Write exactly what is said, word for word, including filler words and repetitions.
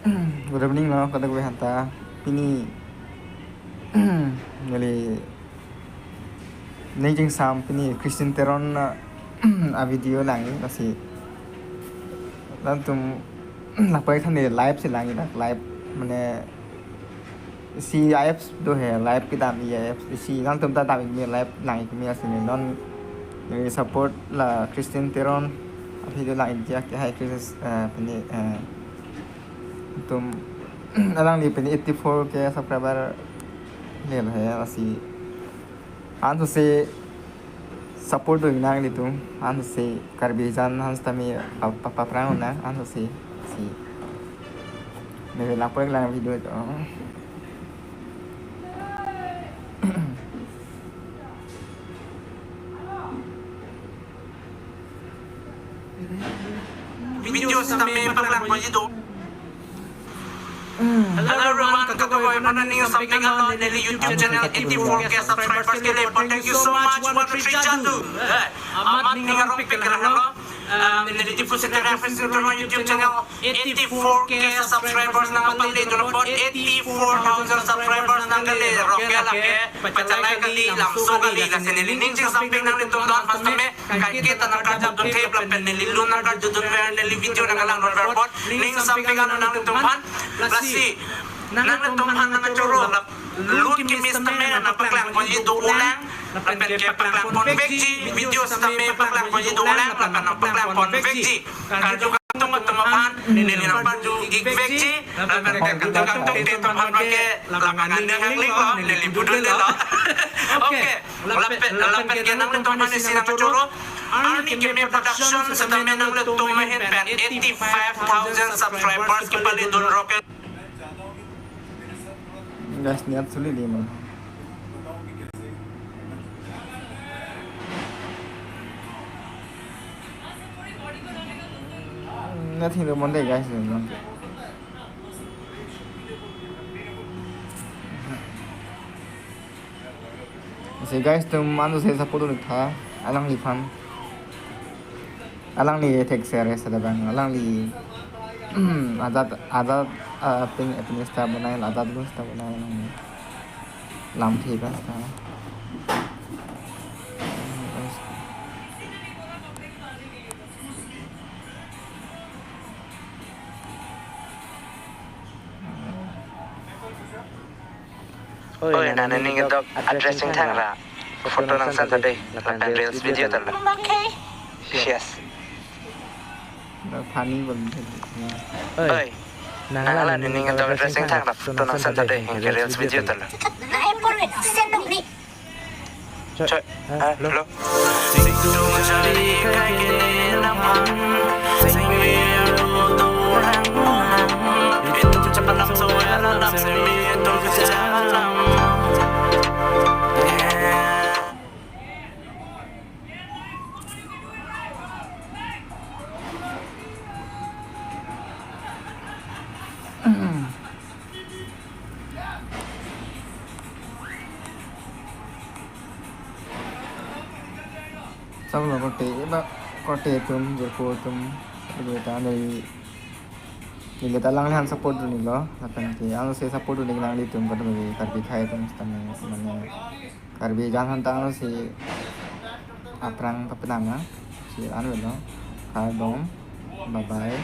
Good evening lo, kadokave aphanta. Pini neli ning chingsam pini Christine Teron, uh, a video lang-i, lasi. Latum lapai than ne live si lang-i, dak live mane isi apps do he, live kedam-i apps, isi nangtum ta dam-i keme, live lang-i keme, lasi ne non, eh, support la Christine Teron a video lang-i dia ke hai Chris, eh, pini, eh, tum alangli pini eighty-four K subscriber le he, lasi ansose support do nanglitum, ansose Karbi jan han sitame pa, pa, paprang nang, ansose si. Neli lapu-ik lang video to. Video sitame paklang ponji do. Hello everyone, kadokave aphanta ning sampik anlo, neli YouTube channel eighty-four K subscribers kele, but thank you so much, one three Jadu. Eh, amat ning arong pik rang lo. Um, neli Diphu Secretary Office Control YouTube channel eighty-four K subscribers nangpale dun apot eighty-four thousand subscribers nangkele roke lake, pachalai kali, lamso kali, lasi neli ning chingsampik nanglitum do-an aphan tame, kaike ta nangkarju dun thep lapen neli lun nangkarju dunver, neli video nangkelang dunver apot ning sampik anlo nanglitum aphan. Lasi nanglitum aphan nangchoro la lun keme sitame nangpaklang ponji dolang, lapen ke paklang ponvekji, video sitame paklang ponji dolang, lapen nangpaklang ponvekji. Karju kangtung atum aphan neli nangparju-ikvekji, lapen ke karju kangtungte atum aphan ke lapen neli hangling lo, neli budun lo. Okay. Lapen, lapen ke nanglitum aphan isi nangchoro, Arni Keme Production sitame nanglitum ahin pen eighty-five thousand subscribers kepale dun roke. Guys, net suli di mo. Nothing to Monday, guys. Si guys, tum ansose support dun tha, alangliphan. Alangli thekser sada bang, alangli ajat, ajat, ah, pin, pin sita bonai, ajat gun sita bonai alangli. Lamthe ba sita. Oi, nana ning kedok addressing thang ra. Photo nangsan ta dei, lapen reels video ta lo. Okay. Yes. Na funny bang. Oi. Nangla nana ning kedok addressing thang ra. Photo nangsan ta dei, reels video ta lo. Choi. Ah, hello. Sablo korte, ba korte atum, jirpo atum, neli ta neli, neli ta alangliphan support dun-iklo, lapen ke ansose support dun-ik nanglitum, kadokave Karbi akhei atum sitame, mane Karbi jan aphanta ansose aphrang papenang na, si an avelo, kardom, bye bye.